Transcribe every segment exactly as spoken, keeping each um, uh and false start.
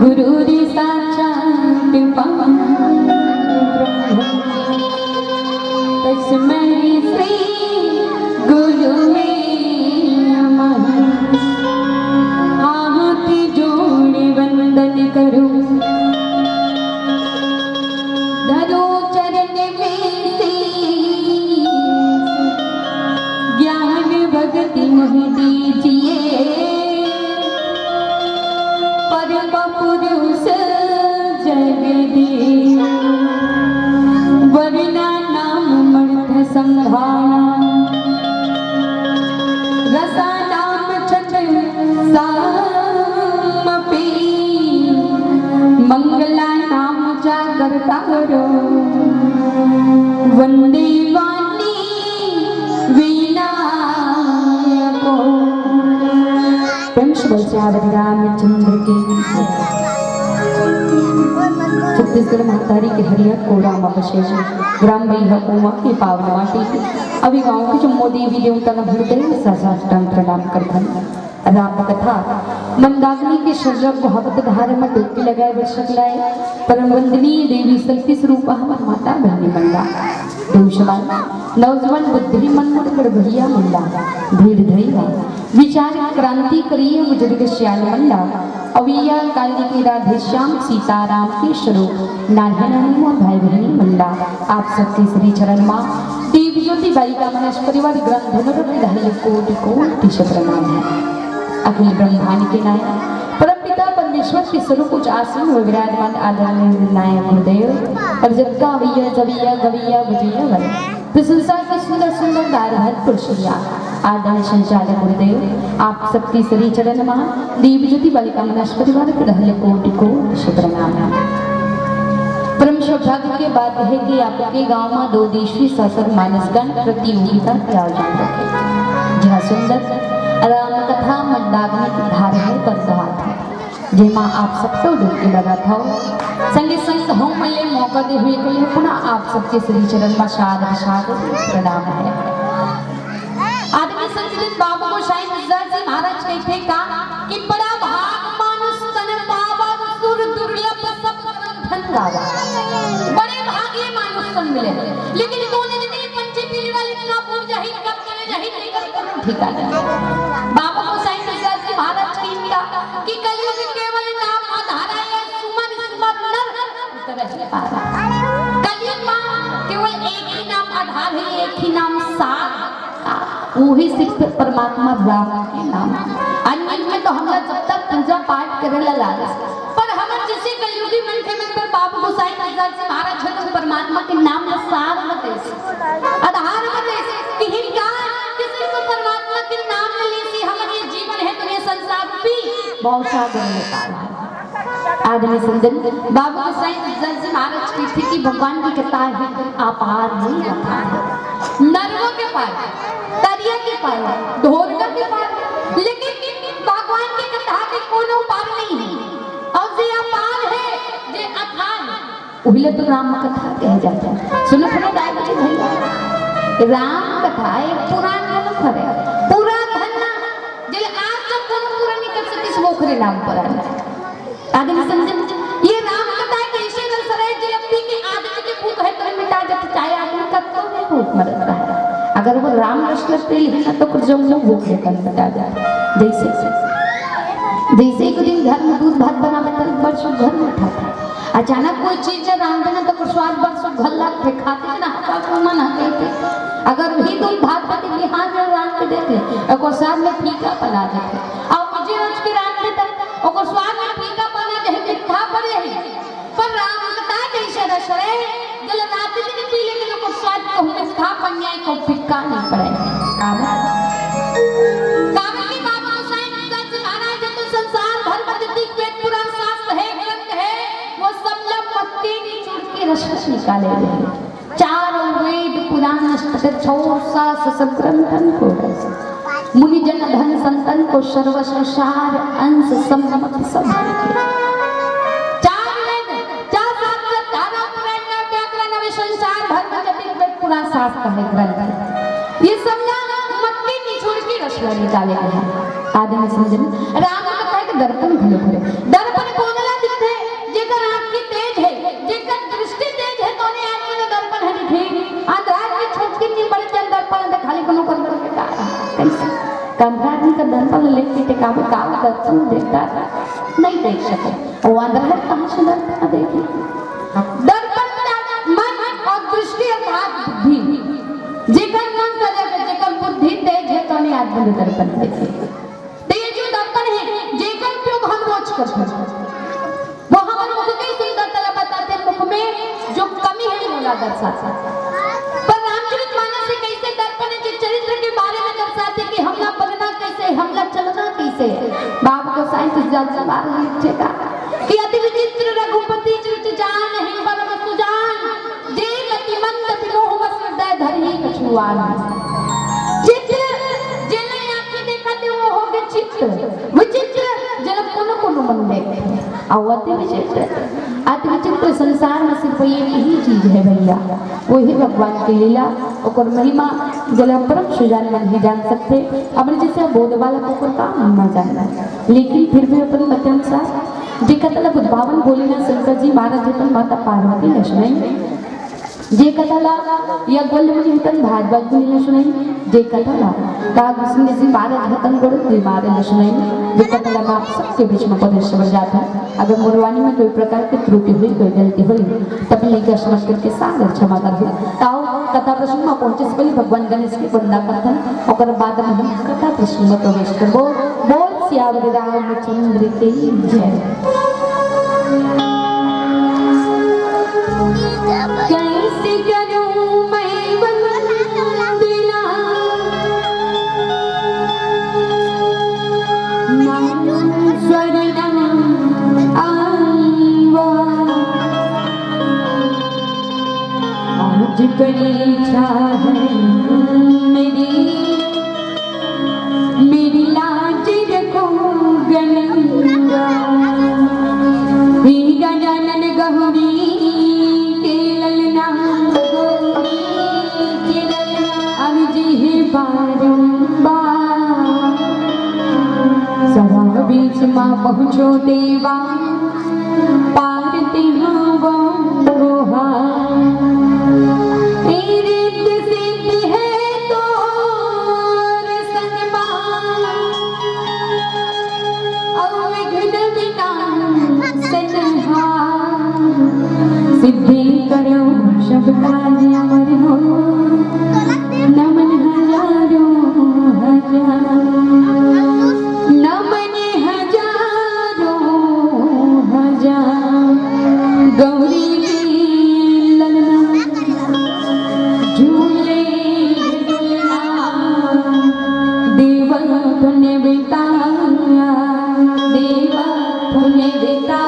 गुरुर्साक्षात् परं ब्रह्म तस्मै श्री गुरुवे नमः। हाथ जोड़ वंदन करूं धरो चरण में शीश, ज्ञान भक्ति मोहि दीजिए, परम पुरुष जगदीश। वरना नाम मर्थ संघाना, रसानाम छंद सामपि, मंगलानाम जागरता रो, वंदे वाणी वीणा को। प्रेम से बोल सियावर रामचंद्र की। छत्तीसगढ़ महतारी के हरिया कोरा म बसे ग्राम बइहा उमा के पावन माटी के अभी गांव के जम्मो देवी देवता ल हृदय से साष्टांग प्रणाम करथन। राम कथा मंदाकिनी के शजरा को हकत धार म डुबकी लगाए बर सकलाए। परम वंदनीय देवी शक्ति स्वरूपा हमर माता बहिनी मन ला, देव समान नौजवान बुद्धिमान मोर बड़ भैया मन ला, भीड़ धैया विचार क्रांति करिए बुजुर्ग सियान मन ला, अवैया काली के राधे श्याम सीताराम के स्वरूप नान्हे नान्हे मोर भाई बहिनी मन ला, आप सबके श्री चरण मा दीप ज्योति बालिका मनस परिवार ग्रंथ धनुर के दहले कोटि कोटि से प्रणाम है। अखिल ब्रह्मांड के नायक परम पिता परमेश्वर के स्वरूप उच्च आसन में विराजमान आदरणीय नायक गुरुदेव और जब का भैया जबिया गवैया बजैया वाले प्रशंसा के सुंदर सुंदर गायन पुरस्कार आदरणीय संचालक गुरुदेव, आप सबके श्री चरण मा दीप ज्योति बालिका मनस परिवार के दहले कोटि कोटि से प्रणाम है। परम सौभाग्य के बात है कि आपके गांव मा दो दिवसीय ससर मानसगण प्रतियोगिता के आयोजन रखे, जहाँ सुंदर राम कथा मंदाकिनी के धार है बरसात है, जेमा आप सबको डुबकी लगात हव। संगे संग हम मन ले मौका दे हुए के लिए पुनः आप सबके श्री चरण मा सादर सादर प्रणाम है। आदरणीय संत बाबा गोसाई तुलसीदास जी महाराज कहिथे का कि बड़ा भाग मानुष तन पावा, सुर दुर्लभ सब करन धन गावा। बड़े भाग ये मानुष तन मिले, लेकिन कोन जनी पंचे पीली वाली का पूर जाही, कब चले जाही, नहीं कर कोनो ठिकाना। बाबा गोसाई तुलसीदास जी महाराज कहिथे का कि कलयुग केवल नाम आधारा, ये सुमन सुमन नर उतरहि पारा। कलयुग मा केवल एक ही नाम आधार है, एक ही नाम सार। वही सिर्फ परमात्मा राम के नाम है। अन्य युग में तो हम लोग जब तक पूजा पाठ करे ला लागे, पर हमर जैसे कलयुगी मनखे मन पर बाबू गोसाई तुलसीदास जी महाराज ह तो परमात्मा के नाम ला सार म देस, आधार म देस, कि हिनका कि सिर्फ परमात्मा के नाम ल लेसी हमर ये जीवन है तो ये संसार रूपी भवसागर में पार है। आदरणीय संत बाबू गोसाई तुलसीदास जी महाराज कहिथे कि भगवान की कथा है अपार नहीं अथाह है। नरवा के पार, तरिया के पार, ढोरका के पार, लेकिन भगवान की कथा के कोनो पार नहीं है। और जे अपार है, जे अथाह है, उहिले तो राम कथा कहे जाथे। सुनो, सुनो, दाई जी भैया, राम कथा एक पुरान ग्रंथ हरे, पूरा धन्ना, जे आज तक कोनो पूरा नहीं कर सकिस, वो ओखरे नाम पर आने। आदमी समझे, ये राम कथा एक ऐसे रस है, जे अभी के आदमी के भूख है तो मिटा जाती, चाहे आदमी कब तो भी भूख मरत रहा है। अगर वो राम रस में पी लेना तो कुछ जम्मो भूख है कल मिटा जाए। जैसे, जैसे एक दिन घर में दूध भात बनावे तो बड़ सुघर में था। अचानक कोई चीज रांधे ना तो ओकर स्वाद बड़ सुघर लगथे, खाते ना हका को मन हके थे। अगर वही दूध भात के बिहान में रांध के देते, ओकर स्वाद में फीका बना देते। और मुझे रोज के रांध देता, ओकर स्वाद में फीका बना दे, मीठा पड़े है। पर राम कथा जैसे रस है, जल रात दिन पी लेकिन ओकर स्वाद को मीठा बन जाए, को फीका नहीं पड़े। आवा। काबर के बाबा साईं दत्त महाराज तो संसार भर में जतिक वेद पुराण शास्त्र है, ग्रंथ है, वो सब ला मक्के निचोड़ के रस निकाले हुए हैं। चारों वेद पुराण शास्त्र छोर सास सब ग्रंथन को रस। मुनि जन धन संतन को सर्व संसार अंश सम्मत सब। चार वेद, चार शास्त्र, धारा पुराण का व्याकरण अवे संसार भर में जतिक वेद पुराण शास्त्र है, ग्रंथ है। ये सब ना मक्के निचोड़ के रस निकाले हुए हैं। आदमी समझे ना? राम कथा के दर्पण घलो करे। दर्पण कोन ला दिखथे? जेकर आँखी तेज हे, जेकर दृष्टि तेज हे, तोने आँखी में दर्पण हे दिखे। अंधरा के छोटकिन बड़े जन दर्पण देखाले कोनो कर दर्पण का? कइसे? अंधरा आदमी का दर्पण लेके टेकावे का दर्पण देखता? नहीं देख सके। वो अंधरा कहाँ से दर्पण देखे? दर्पण का मन और दृष्टि अर्थात बुद्धि। जेकर मन सजग हे, जेकर बुद्धि तेज हे, तोने आदमी दर्पण देखे। तेज दर्पण हे, जेकर उपयोग हम रोज करथन। वो हमर मुख के सुंदरता ला बताथे, मुख में जो कमी हे, ओला दर्शाथे। पर रामचरित मानस के कइसे दर्पण हे, जे चरित्र के बारे में दर्शाथे कि हमला बनना कइसे, हमला चलना कइसे। बाबू गोसाई तुलसीदास जी महाराज लिखथे का कि अति विचित्र रघुपति चरित जानहि परम सुजान। जे मतिमंद बिमोह बस हृदय धरहि कछुआन। चित्र, जेला आँखी देखत हे, वो होगे चित्र। विचित्र, जेला कोनो कोनो मन देखथे। अउ अति विचित्र, अति विचित्र संसार में सिर्फ एक ही चीज हे भैया, वो ही भगवान की लीला, ओकर महिमा, जेला परम सुजान मन ही जान सकथे। हमरे जइसे बोध वाला को ओकर का महिमा जानना, लेकिन फिर भी अपन मत अनुसार जे कथा ला बुझावन बोले ना शंकर जी महाराज जी, अपन माता पार्वती ला सुनाई। जे कथा ला यज्ञवल्क्य मुनि हतन भारद्वाज मुनि ला सुनाई। जे कथा ला काग विष्णु जी महाराज हतन गरुड़ जी महाराज ला सुनाई। जे कथा ला मैं आप सबके बीच में प्रस्तुत करत हँव। अगर मोर वाणी में कोई प्रकार के त्रुटि होही, कोई गलती होही, तब ले के क्षमा करके सादर क्षमा करहू। त आओ, कथा प्रसंग में पहुँचे से पहले भगवान गणेश के वंदना करथन, ओकर बाद में हम कथा प्रसंग में प्रवेश करबो। बोल सियावर रामचंद्र की जय। कैसे करूं मैं वंदना, नाम स्वर नाम आवा। आज परीक्षा है मेरी, मेरी लाज रखो गनंगा। हे गजानन गहुरी के ललना, गहुरी के ललना। अर्जी है बारंबार, सदा बीच मा पहुँचो देवा। पार तिहां वो गुहा। ए रिद्ध सिद्ध है तोर संग मा, अउ विघ्न विनाशन हा। सिद्धि करो सब काज अमर हो। नमन हजारों हजार, नमन हजारों हजार। गौरी के ललना झूले झूलना, देवा धन्य बेटा, देवा धन्य बेटा।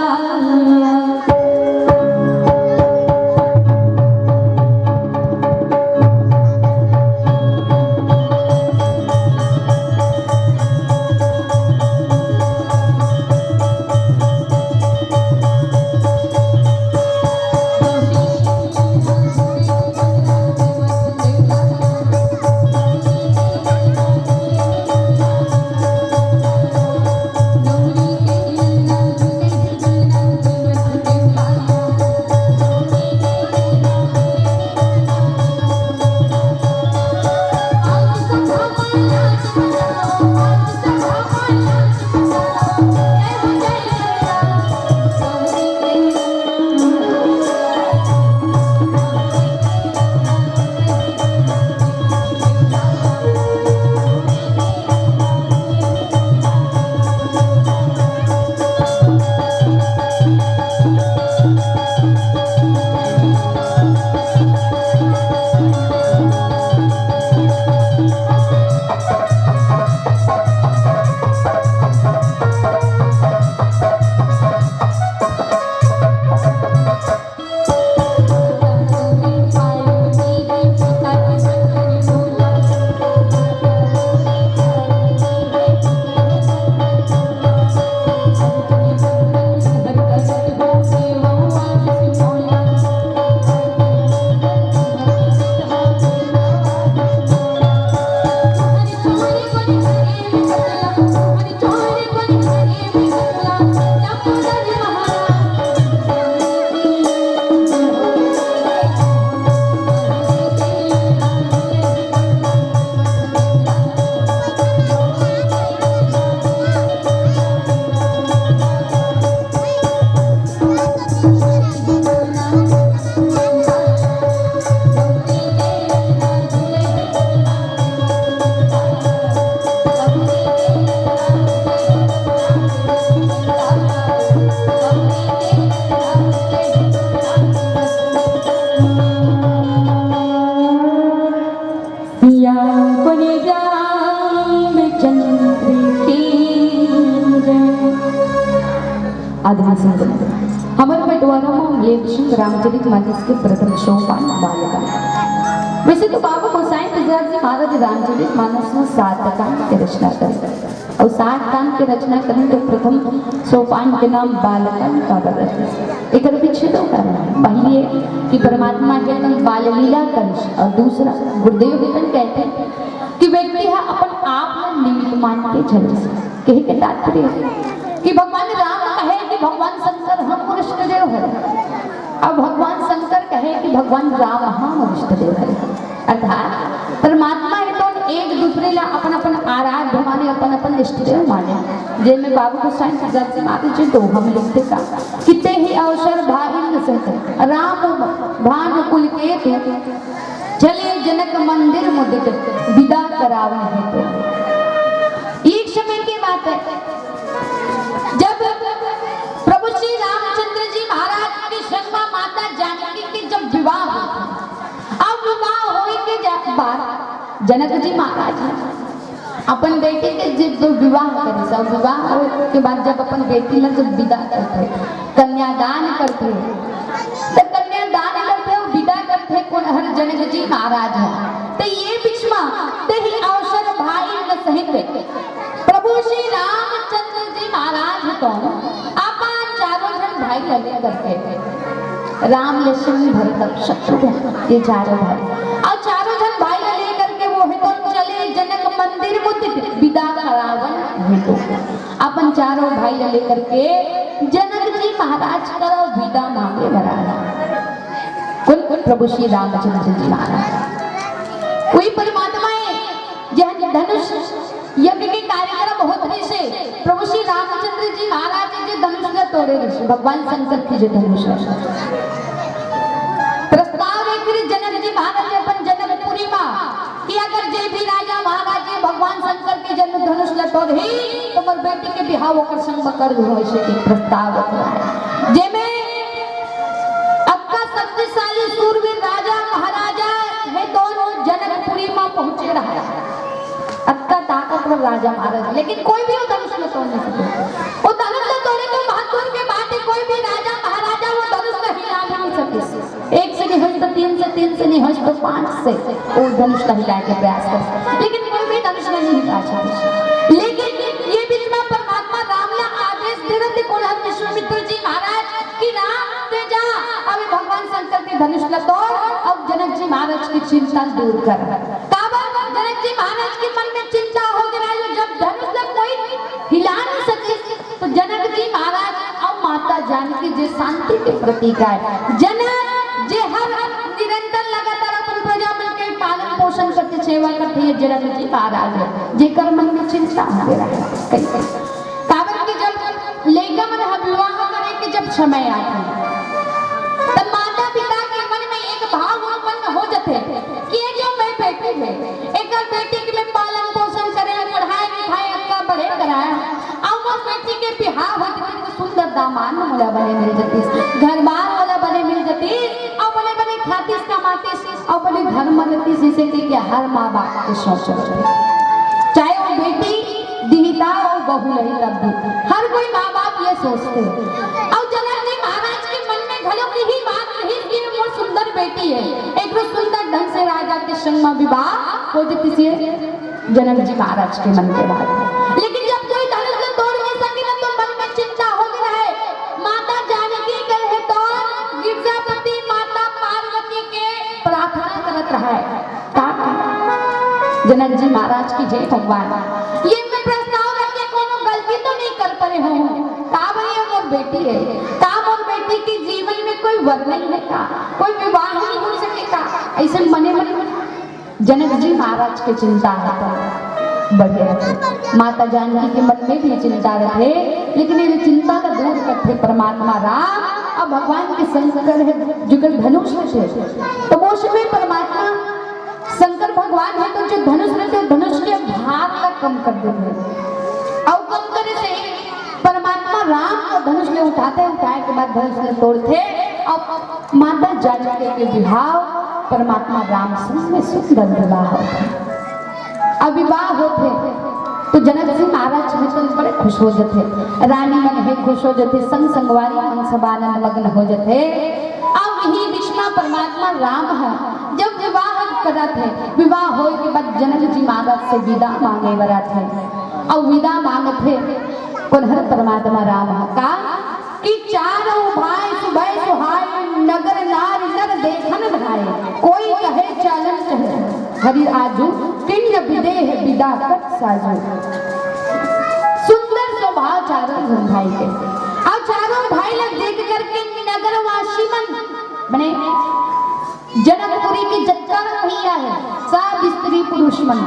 आदमी संग हमर बंटवारा म लेब सिंह रामचरित मानस के प्रथम सोपान बालकांड। वैसे तो बाबा गोसाई प्रसाद जी महाराज रामचरित मानस म सात कांड के रचना करे, अउ सात कांड के रचना करे तो प्रथम सोपान के नाम बालकांड काबर रखे, एकर पीछे दो कारण हे। पहली ये कि परमात्मा हे तन बाल लीला करिस, अउ दूसरा गुरुदेव हे तन कहथे कि व्यक्ति ह अपन आप ल निमित्त मान के चले। कहे के तात्पर्य हे कि भगवान राम कहे कि भगवान शंकर ह मोर इष्ट देव हरे, अउ भगवान शंकर कहे कि भगवान राम ह मोर इष्ट देव हरे। अर्थात परमात्मा हे तो एक दूसरे ला अपन अपन आराध्य माने, अपन अपन इष्ट देव माने। जेमे बाबू गोसाई प्रसाद जी महाराज जी तो हम लिखथे का कि तेहि अवसर भाई न सहित राम भान कुल केतु चले जनक मंदिर मुदित बिदा करावे हेतु। एक समय की बात है, जब प्रभु श्री रामचंद्र जी महाराज के संग माता जानकी के जब विवाह हुआ, अब विवाह होए के जा-, बाद जनक जी महाराज अपन बेटी के जब विवाह करे, सब विवाह होए के बाद जब अपन बेटी ला जब विदा करथे, कन्यादान करथे, तो कन्यादान करथे अउ विदा करथे कोन हर? जनक जी महाराज ह। तो ये बीच म तेहि अवसर भाई न सहित प्रभु श्री रामचंद्र जी महाराज तो अपन चारों झन भाई ल लेकर के, राम, लक्ष्मण, भरत, शत्रुघ्न, ये चारों भाई, अउ चारों झन भाई ल लेकर के वो हे तो चले जनक मंदिर मुदित बिदा करावन हेतु। अपन चारों भाई ल लेकर के जनक जी महाराज करा बिदा मांगे बर आए। कोन? प्रभु श्री रामचंद्र जी महाराज। कोई परमात्मा हे, जेन धनुष यज्ञ के कार्यक्रम होत रहिसे, प्रभु श्री रामचंद्र जी महाराज जी धनुष ल तोड़े रहिसे, भगवान शंकर के जो धनुष हे। प्रस्ताव एक रहिस जनक जी महाराज अपन जनकपुरी म कि अगर जे भी राजा महाराज जी भगवान शंकर के जन्म धनुष ल तोड़ही, तो मोर बेटी के बिहाव ओकर संग म कर दूं, ऐसे एक प्रस्ताव रखना है। जेमे अतका शक्तिशाली सूरवीर राजा महाराजा हे, दोनों जनकपुरी म पहुंचे रहा। अतका ताकतवर राजा महाराज, लेकिन कोई भी वो धनुष ल तोड़ नहीं सके। वो धनुष ल तोड़े के महत्व के बात हे, कोई भी राजा महाराजा वो धनुष ल हिला भी नहीं सके। एक से नहीं होइस तो तीन से, तीन से नहीं होइस तो पांच से वो धनुष ल हिलाए के प्रयास करे, लेकिन कोई भी धनुष ल नहीं हिला सके। लेकिन ये बीच म परमात्मा राम ल आदेश दे रहिथे कोन हर? विश्वामित्र जी महाराज कि राम, तैं जा, अभी भगवान शंकर के धनुष ल तोड़ अउ जनक जी महाराज के चिंता दूर कर। काबर जनक जी महाराज के मन में चिंता हो गे रहा हे, जब धनुष ल कोई हिला नहीं सके, तो जनक जी महाराज अउ माता जानकी जे शांति के प्रतीक आय, जनक जे हर निरंतर लगातार अपन प्रजा मन के पालन पोषण करथे, सेवा करथे, ये जनक जी महाराज हे, जेकर मन में चिंता हो गे रहा हे। काबर कि जब लइका मन ह विवाह करे के जब समय आथे, तब माता पिता के मन में एक भाव उत्पन्न हो जथे कि ये जो मैं बेटी हे, एकर बेटी के मैं पालन पोषण करे, पढ़ाई लिखाई अतका बड़े कराए, अउ मोर बेटी के बिहाव हो जथे, तो सुंदर दामाद मोला बने मिल जतिस, घर बार मोला बने मिल जतिस, अउ बने बने खातिस कमातिस, अउ बने घर म रतिस, जैसे कि, कि हर माँ बाप के सोच होथे। चाहे वो बेटी दिही त अउ बहू लही तब भी हर कोई माँ बाप ये सोचथे। अउ जनक जी महाराज के मन में घलो यही बात रहिस कि मोर सुंदर बेटी हे, एकरो सुंदर ढंग से राजा के संग म विवाह हो जतिस, ये जनक जी महाराज के मन के बात। लेकिन जब कोई धनुष ल तोड़ नहीं सके ना, तो मन में चिंता हो गे रहा हे। माता जानकी कहे तो गिरजापति माता पार्वती के प्रार्थना करत रहा हे। का? जनक जी महाराज की जय भगवान। ये मैं प्रस्ताव रख के कोनो गलती तो नहीं कर परे हूँ? का भैया मोर बेटी हे, का मोर बेटी के जीवन में कोई वर नहीं हे का, कोई विवाह नहीं हो सके का? ऐसे मने मन जनक जी महाराज के चिंता हे तो बढ़िया रथे। माता जानकी के मन में भी चिंता रथे, लेकिन ये चिंता ला दूर करथे परमात्मा राम अउ भगवान के शंकर हे, जेकर धनुष हे। तो वो समय परमात्मा शंकर भगवान हे तो जो धनुष रथे, धनुष के भार ला कम कर देथे। अउ कम करे से परमात्मा राम ह धनुष ल उठाथे, उठाए के बाद धनुष ल तोड़थे। अब माता जानकी के बिहाव परमात्मा राम संग में सुंदर विवाह होथे। अब विवाह होथे, तो जनक जी महाराज ह तो बड़े खुश हो जथे, रानी मन हे खुश हो जथे, संग संगवारी मन सब आनंद मग्न हो जथे। अब यही बीच में परमात्मा राम ह जब विवाह करत हे, विवाह होए के बाद जनक जी महाराज से विदा मांगे बर आथे। अब विदा मांगत हे कोन हर? परमात्मा राम ह। का कि चारों भाई सुभय सुहाय, नगर नार नर देखन भाए। कोई कहे चालन चहल हरि आजू, किन्न विदेह विदा करत साजू। सुंदर स्वभाव चारों झन भाई के। अब चारों भाई ला देख करके नगरवासी मन, माने जनकपुरी के जतका रंग भैया हे, सब स्त्री पुरुष मन।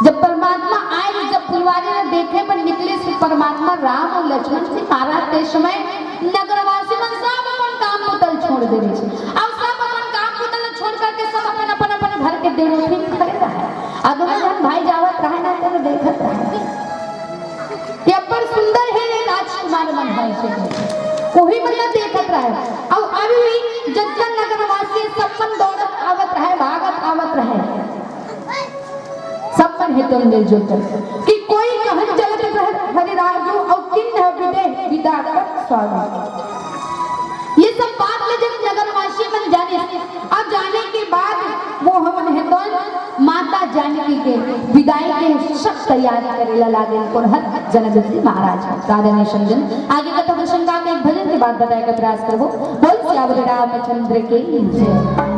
जब परमात्मा आए, जब फुलवारी ला देखे बर निकले से परमात्मा राम अउ लक्ष्मण जी महाराज के समय नगरवासी मन सब अपन काम बुता ल छोड़ दे रहे थे। अब सब अपन काम बुता ल छोड़ करके सब अपन, अपन, अपन घर के देड़ोठी में खड़े रहे। अब दोनों झन भाई जावत रहे ना, तेन देखत रहे। ये अब्बड़ सुंदर हे, ये राजकुमार मन हे, ऐसे उही मन ला देखत रहे। अउ अभी भी जतका नगरवासी सब मन दौड़त आवत रहे, भागत आवत रहे। सब मन हे तो मिलजुल कर कि कोई कहन चलत रहे हरि राजू अउ किन्न विदेह विदा करत साजू। ये सब बात ले जब नगरवासी मन जाने, अब जाने के बाद वो हमन हे तो माता जानकी के विदाई के सब तैयारी करे ला लागे। कोन हर? जनक जी महाराज। राधा ने समझन आगे कथा प्रसंग का एक भजन के बाद बताए का प्रयास करबो। बोल सियावर रामचंद्र की जय।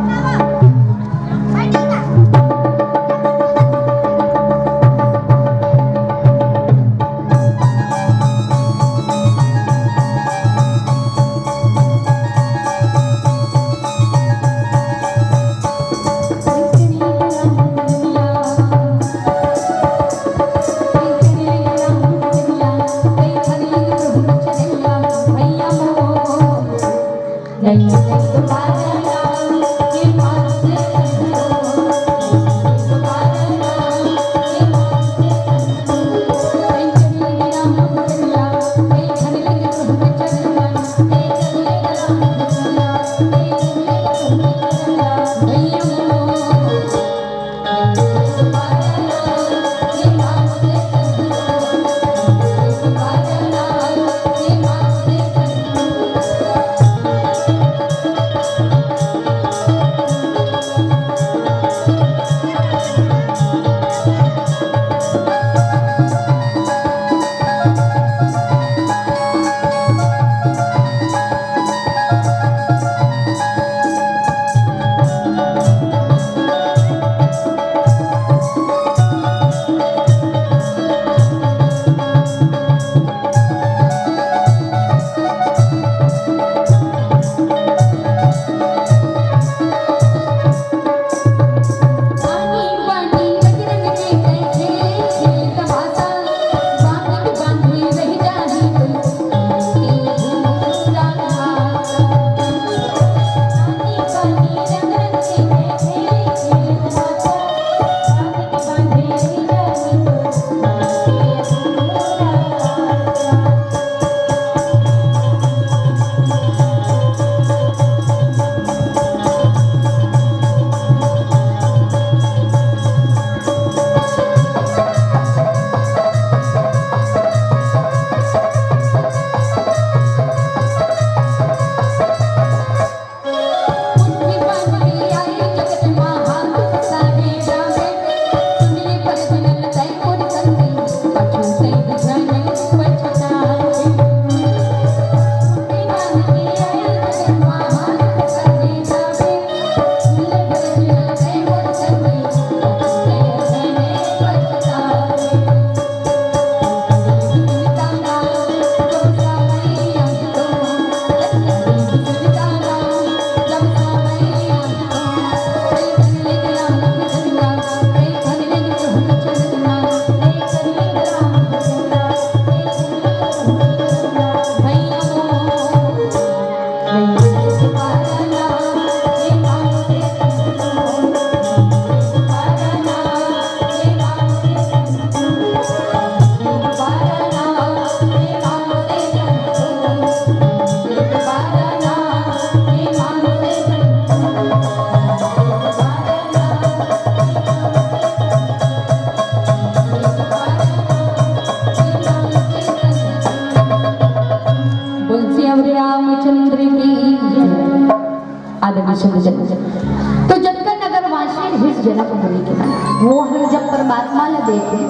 परमात्मा ला देखे,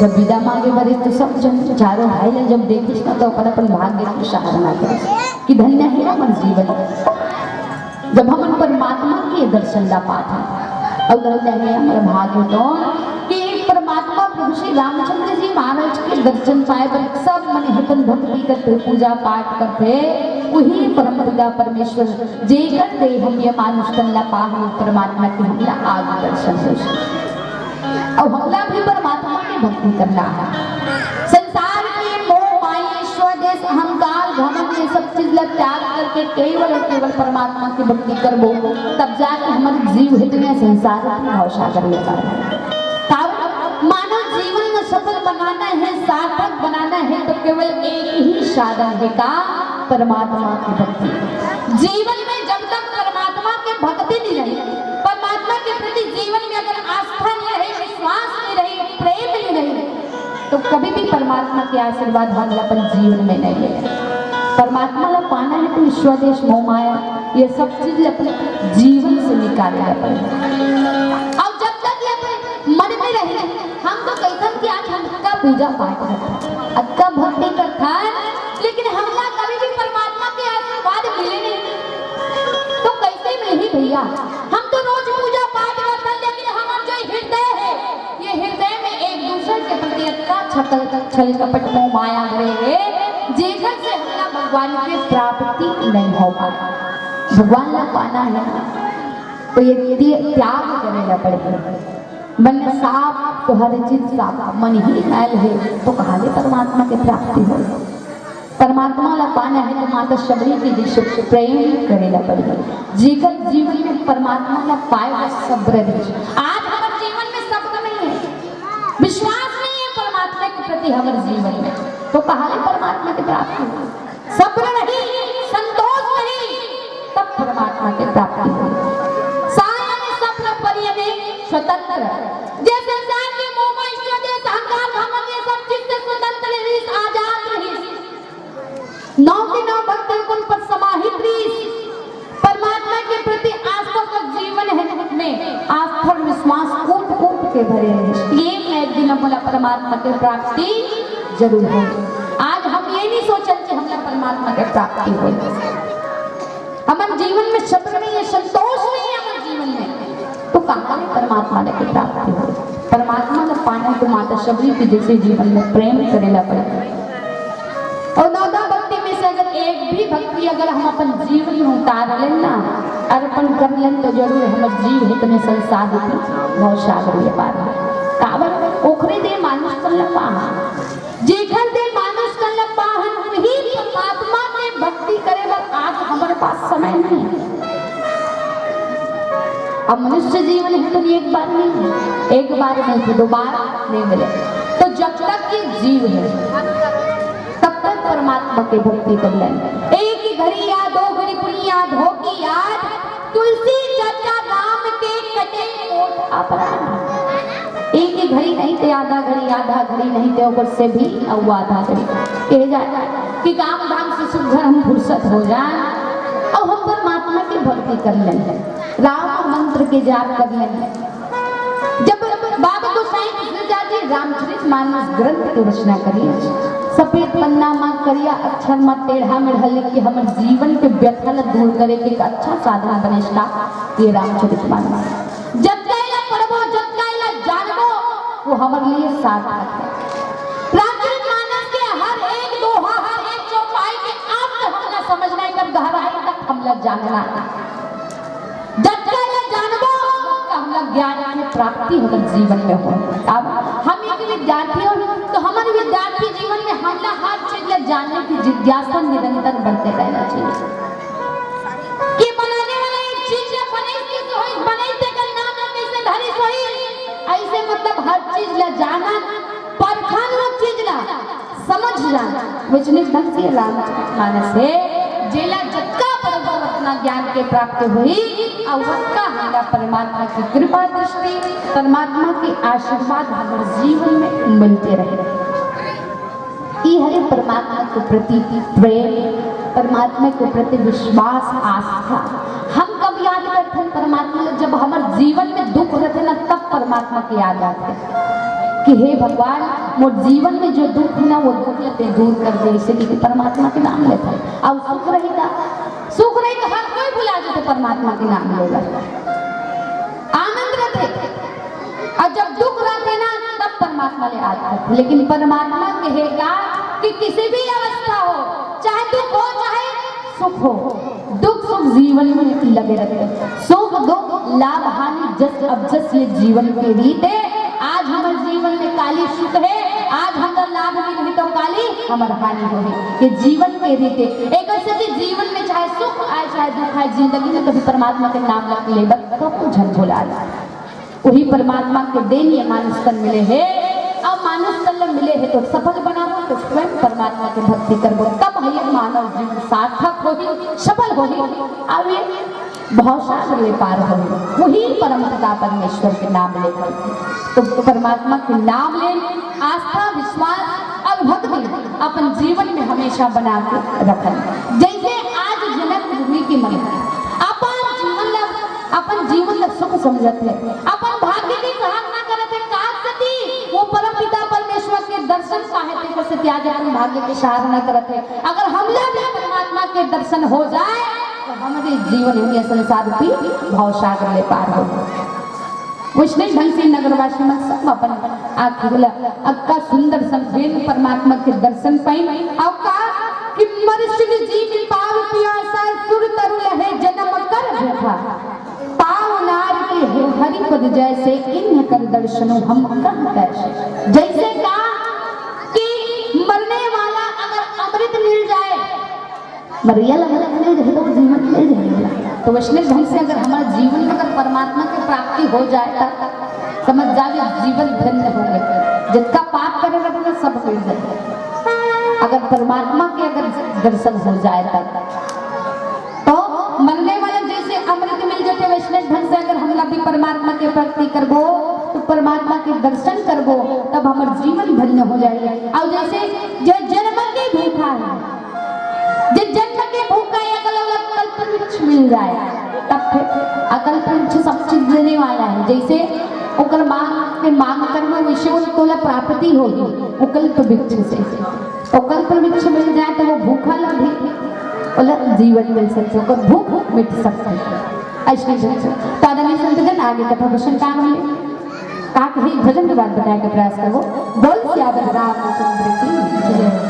जब विदा मांगे बर तो सब झन चारों भाई ला जब देखिस ना, तो अपन अपन भाग्य के सराहना करिस कि धन्य हे हमर जीवन। जब हमन परमात्मा के दर्शन ला पाथन, अउ धन्य हे हमर भाग्य तो कि परमात्मा प्रभु श्री रामचंद्र जी महाराज के दर्शन पाए बर सब मन हेतन भक्ति करथे, पूजा पाठ करथे। वही परम पिता परमेश्वर जेकर दे हम ये मानुष तन ला पाहन, परमात्मा के हमला आज दर्शन हो। अब हमला भी परमात्मा की भक्ति करना है। संसार के मोह, माया, ईश्वर, देश, अहंकार, घमंड, ये सब चीज ला त्याग करके केवल और केवल परमात्मा की भक्ति करबो, तब जाके हमर जीव हे दुनिया संसार के भवसागर में पार। काबर मानव जीवन में सफल बनाना है, सार्थक बनाना है, तो केवल एक ही साधन है का? परमात्मा की भक्ति। जीवन में जब तक परमात्मा की भक्ति नहीं रही, परमात्मा के प्रति जीवन में अगर आस्था नहीं रही, विश्वास नहीं रही, प्रेम नहीं रही, तो कभी भी परमात्मा के आशीर्वाद हम अपन जीवन में नहीं मिले। परमात्मा ला पाना है तो ईश्वर, देश, मोह, माया, ये सब चीज ला अपन जीवन से निकाले ला पड़े। और जब तक ये अपन मन में रहे, हम तो कहिथन कि आज हम अतका पूजा पाठ करथन, अतका भक्ति करथन, लेकिन हमला कभी भी परमात्मा के आशीर्वाद मिले नहीं, तो कैसे मिलही भैया? हम तो रोज पूजा पाठ करथन, लेकिन हमर जो हृदय है, ये हृदय में एक दूसर के प्रति अतका छल, छल कपट, मोह माया भरे हे, जेकर से हमला भगवान के प्राप्ति नहीं हो पाए। भगवान ला पाना है, तो ये त्या-, त्याग करे ला पड़ेगा। मन साफ तो हर चीज साफ, मन ही मैल है, तो कहाँ ले परमात्मा के प्राप्ति हो? परमात्मा ला पाना है तो माता शबरी के जैसे प्रेम करे ला पड़ही। जेकर जीवन में परमात्मा ला पाए बर सब्र रही। आज हमर जीवन में सब्र नहीं है, विश्वास नहीं है परमात्मा के प्रति हमर जीवन में, तो कहाँ ले परमात्मा के प्राप्ति हो? सब्र नहीं, संतोष नहीं, तब परमात्मा के प्राप्ति हो। सायन सब्र परियने स्वतंत्र, जे संसार के मोह माया, ईर्ष्या, द्वेष, अहंकार, घमंड, ये सब चीज से स्वतंत्र रहिस, आजाद रहिस। नौ के नौ भक्तन कुन पर समाहित रहिस। परमात्मा के प्रति आस्था का जीवन है, में आस्था और विश्वास कूट कूट के भरे रहिस। ये मैं एक दिन बोला परमात्मा के प्राप्ति जरूर हो। आज हम ये नहीं सोचन कि हमला परमात्मा के प्राप्ति हो। हमर जीवन में सब्र नहीं है, संतोष नहीं है हमर जीवन में, तो कहाँ ले परमात्मा के प्राप्ति हो? परमात्मा ला पाना तो माता शबरी के जैसे जीवन में प्रेम करे ला पड़े। और नौदा भक्ति में से अगर एक भी भक्ति अगर हम अपन जीवन में उतार लेन ना, अर्पण कर लेन, तो जरूर हमर जीव इतने संसार के भवसागर में पार हो। काबर ओखरे दे मानुष तन ला पाहन, जेखर दे मानुष तन ला पाहन, वही परमात्मा के भक्ति करे बर आज हमर पास समय नहीं है। अब मनुष्य जीवन है तो एक बार नहीं है, एक बार नहीं तो दो बार नहीं मिले। तो जब तक ये जीव है, तब तक परमात्मा के भक्ति कर लें। एक ही घड़ी याद, दो घड़ी पुनी याद, हो की याद, तुलसी चर्चा राम के कटे कोट अपराध। एक ही घड़ी नहीं थे, आधा घड़ी, आधा घड़ी नहीं थे, ऊपर से भी अउ आधा घड़ी। कहे जाए कि काम धाम से सुख घर हम फुर्सत हो जाए और हम परमात्मा की भक्ति कर लें, राम मंत्र के जाप कर लें। जब बाबा गोसाई कृष्णदास जी रामचरित मानस ग्रंथ की रचना करी, सफेद पन्ना मा करिया अक्षर मा टेढ़ा मेढ़ा लिख के हमर जीवन के व्यथा ला दूर करे के एक अच्छा साधन बने इसका ये रामचरित मानस। जतका एला पढ़बो, जतका एला जानबो, वो हमर लिए सार्थक है। रामचरित मानस के हर एक दोहा, हर एक चौपाई के अर्थ हमला समझना है, एकदम गहराई तक हमला जानना है। जतका एला जानबो, ओतका हमला ज्ञान की प्राप्ति हमर जीवन में हो। अब हम एक विद्यार्थी हो, तो हमर विद्यार्थी जीवन में हमला हर चीज ला जानने की जिज्ञासा निरंतर बढ़ते रहना चाहिए। कि बनाने वाला एक चीज ला बनाइस, कैसे होइस, बनाइस, तेकर नाम ला कैसे धरिस होही, ऐसे मतलब हर चीज ला जानन, परखन, वो चीज ला समझ जान, वैज्ञानिक ढंग से रामचरित मानस है, जेला जतका पढ़बो, ओतना ज्ञान के प्राप्त होही, और ओतका हमरा परमात्मा की कृपा दृष्टि, परमात्मा के आशीर्वाद हमर जीवन में मिलते रहे। ई हरे परमात्मा के प्रति प्रेम, परमात्मा के प्रति विश्वास, आस्था। हम कब याद कर परमात्मा ल, जब हमर जीवन में दुख रथे ना, तब परमात्मा के याद आथे कि हे भगवान, मोर जीवन में जो दुख हे ना, वो दुख ल तें दूर कर दे, इसे कि परमात्मा के नाम लेथे। अउ सुख रही का, सुख रही तो हर कोई भुला जाथे परमात्मा के नाम लेला। आनंद रथे, अउ जब दुख रथे ना, तब परमात्मा ले याद करथे। लेकिन परमात्मा कहे का कि किसी भी अवस्था हो, चाहे दुख हो, चाहे सुख हो, दुख सुख जीवन में लगे रथे। सुख दुख, लाभ हानि, जस अब जस ये जीवन के रीत हे। आज हमर जीवन में काली सुख हे, आज हमर लाभ मिलही तो काली हमर हानि होही। ये जीवन के रीत हे। एकर सेती जीवन में चाहे सुख आए, चाहे दुख आए, जिंदगी में कभी परमात्मा के नाम ल लेबे त झन भुला जाए। वही परमात्मा के देन ये मानुष तन मिले हे, अउ मानुष तन ल मिले हे तो सफल बनाबो, तो स्वयं परमात्मा के भक्ति करबो, तब हे ये मानव जीवन सार्थक होही, सफल होही, अउ ये भवसागर ले पार होही। वही परमपिता परमेश्वर के नाम लेकर, तो परमात्मा के नाम ले आस्था, विश्वास अउ भक्ति अपन जीवन में हमेशा बना के रखन। जैसे आज जनक भूमि के मन अपन जीवन ला, अपन जीवन ला सुख समझत हे, अपन भाग्य के सराहना करत हे, काज सती वो परमपिता परमेश्वर के दर्शन पाहे तेकर सेती आज अपन भाग्य के सराहना करत हे। अगर हमला भी परमात्मा के दर्शन हो जाए तो हमरे जीवन में संसार रूपी भवसागर ले पार हो। वैष्णव ढंग से नगरवासी मन सब अपन आँखी ला अतका सुंदर समझेन, परमात्मा के दर्शन पाइन। अउ का कि मरि सुनि जीव पाव पियासा, सुर तरु लहे जनम कर भूखा। पाव नार के हे हरि पद जैसे, इन्ह कर दर्शनो हम कह कैसे। जैसे का कि मरने वाला अगर अमृत मिल जाए, मरइया ला अमृत मिल जाए तो जीवन मिल जाए। तो वैष्णव ढंग से अगर हमारे जीवन में अगर परमात्मा की प्राप्ति हो जाए तो समझ जाओ, ये जीवन धन्य हो गए। जितना पाप करे रहे ना, सब मिल जाए। अगर परमात्मा के अगर दर्शन हो जाए तब तो मरने वाला जैसे अमृत मिल जाथे, वैष्णव ढंग से अगर हमला भी परमात्मा के भक्ति करबो, तो परमात्मा के दर्शन करबो, तब हमर जीवन धन्य हो जाही। अउ जैसे जो जन्म के भूखा हे, जे जन्म के भूखा हे, अगर ओला कल्प वृक्ष मिल जाए, तब फिर अकल्प वृक्ष सब चीज देने वाला हे। जैसे ओकर मांग के मांग करबो, वैसे वो तोला प्राप्ति होही, वो कल्प वृक्ष से। तो कल्प वृक्ष मिल जाए तो वो भूखा ला भी ओला जीवन मिल सकथे, ओकर भूख मिट सकथे। ऐसे ही भजन। तो आदरणीय संतजन, आगे कथा वचन का होले, का कही, भजन के बाद बताए के प्रयास करबो। बोल सियावर रामचंद्र की जय।